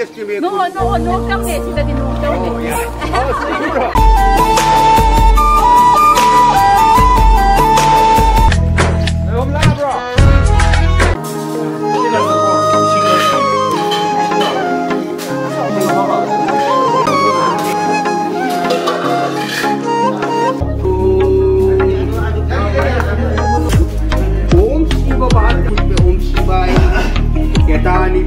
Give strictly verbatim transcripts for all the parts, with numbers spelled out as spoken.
No, no, no ꯇꯧꯗꯦ꯫ ꯁꯤꯗꯗꯤ no ꯇꯧꯗꯦ꯫ Om Shiva Bhakti, Om Shiva Yadani.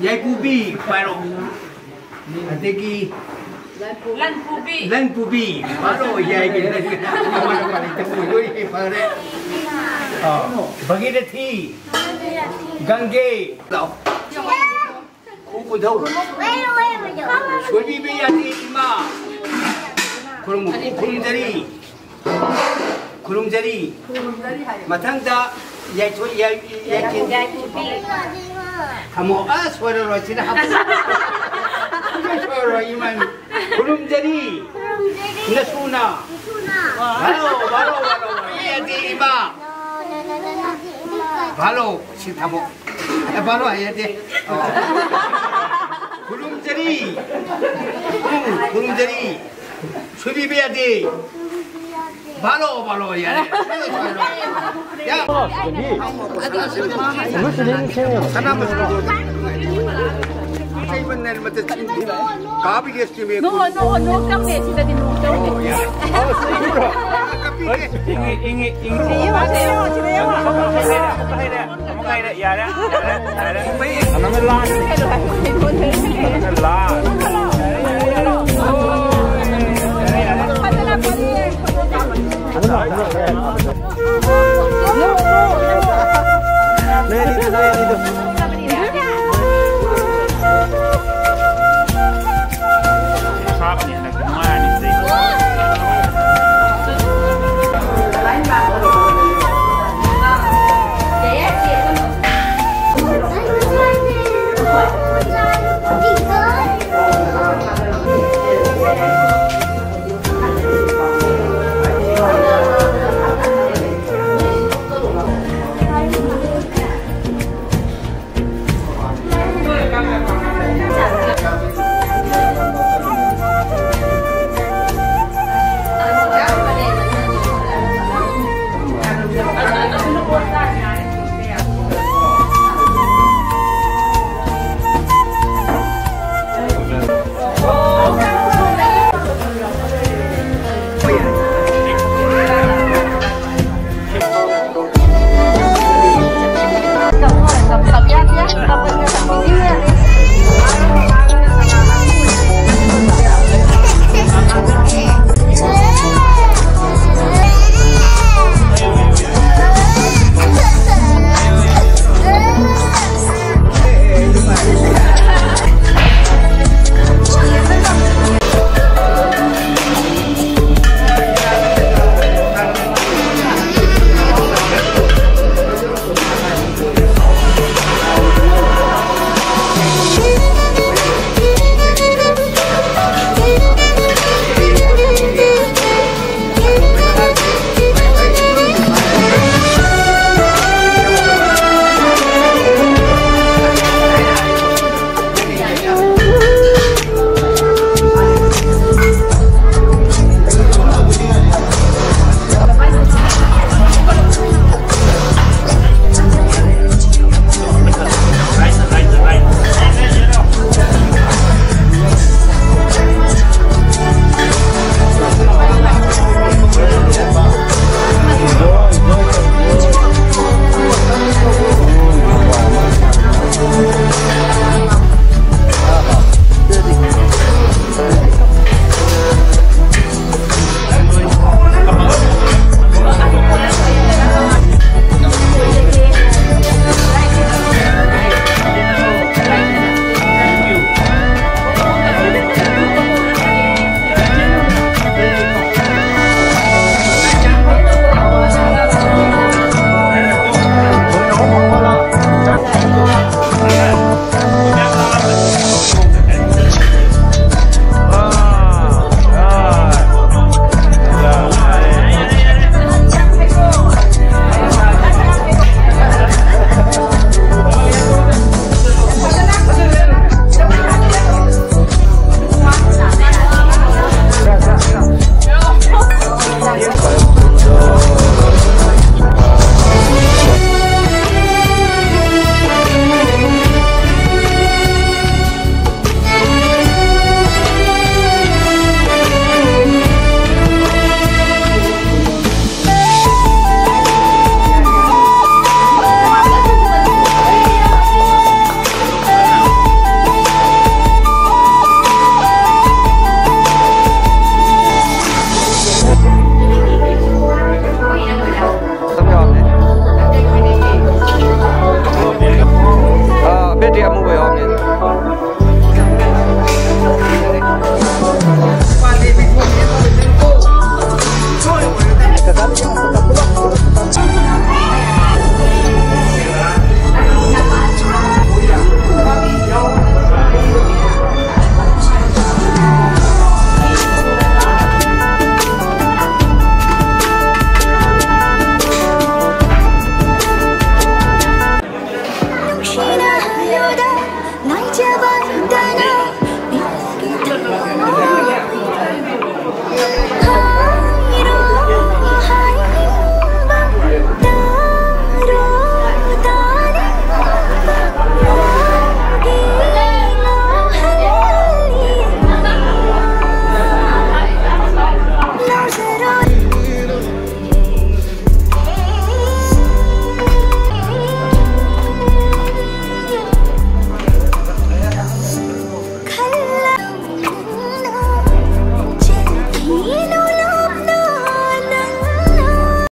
ꯌꯥꯏꯄꯨꯕꯤ ꯄꯥꯏꯔꯣ꯫ ꯑꯗꯒꯤ ꯂꯟꯄꯨꯕꯤ꯫ ꯂꯟꯄꯨꯕꯤ ꯄꯥꯏꯔꯣ꯫ ꯌꯥꯏꯒꯤ ꯂꯟ꯫ ꯂꯣꯏ ꯐꯔꯦ꯫ ꯑꯥ, ꯚꯒꯤꯔꯊꯤ꯫ ꯒꯪꯒꯦ꯫ ꯂꯥꯛꯑꯣ꯫ ꯈꯨ ꯄꯨꯊꯧ꯫ ꯁꯣꯏꯕꯤꯕ ꯌꯥꯗꯦ ꯏꯃꯥ꯫ ꯈꯨꯔꯨꯝ-, ꯈꯨꯔꯨꯝꯖꯔꯤ꯫ ꯈꯨꯔꯨꯝꯖꯔꯤ꯫ ꯃꯊꯪꯗ ꯌꯥꯏꯊꯣꯏ-, ꯌꯥꯏ-, ꯌꯥꯏꯊꯣꯏ-, ꯊꯝꯃꯣ꯫ ꯑꯁ, ꯁꯣꯏꯔꯔꯣꯏ, ꯁꯤꯗ ꯍꯥꯞꯄꯨ꯫ ꯁꯣꯏꯔꯔꯣꯏ, ꯏꯃꯥ꯫ ꯈꯨꯔꯨꯝꯖꯔꯤ꯫ ꯅꯁꯨꯅ꯫ ꯕꯥꯔꯣ, ꯕꯥꯔꯣ, ꯕꯥꯔꯣ, ꯕꯥꯔꯣ꯫ ꯌꯥꯗꯦ, ꯏꯃꯥ꯫ ꯕꯥꯔꯣ, ꯁꯤ ꯊꯝꯃꯣ꯫ ꯑꯦ, ꯕꯥꯔꯣ ꯍꯥꯏ ꯌꯥꯗꯦ꯫ ꯈꯨꯔꯨꯝꯖꯔꯤ꯫ ꯎꯝ, ꯈꯨꯔꯨꯝꯖꯔꯤ꯫ ꯁꯣꯏꯕꯤꯕ ꯌꯥꯗꯦ꯫ ꯕꯥꯔꯣ, ꯕꯥꯔꯣ, ꯌꯥꯔꯦ꯫ ꯌꯥ꯫ ꯁꯅꯥ ꯃꯆꯨ꯫ ꯀꯥꯕꯤꯒꯦ꯫ ꯅꯣ, ꯅꯣ, ꯅꯣ ꯇꯧꯗꯦ, ꯁꯤꯗꯗꯤ ꯅꯣ ꯇꯧꯗꯦ꯫ ꯀꯥꯄꯤꯒꯦ꯫ ꯏꯪꯉꯤ, ꯏꯪꯉꯤ, ꯏꯪꯉꯤ꯫ ꯁꯤꯌꯣ, ꯁꯤꯌꯣ, ꯁꯤꯗ ꯌꯦꯡꯉꯣ꯫ ꯑꯃꯨꯛ ꯍꯩꯔꯦ, ꯑꯃꯨꯛ ꯍꯩꯔꯦ, ꯌꯥꯔꯦ, ꯌꯥꯔꯦ, ꯌꯥꯔꯦ꯫ ꯅꯪꯅ ꯂꯥꯟ-, ꯅꯪꯅ ꯂꯥꯟ-, ꯐꯖꯅ ꯐꯖꯅ꯫ ꯂꯥꯏꯖꯕ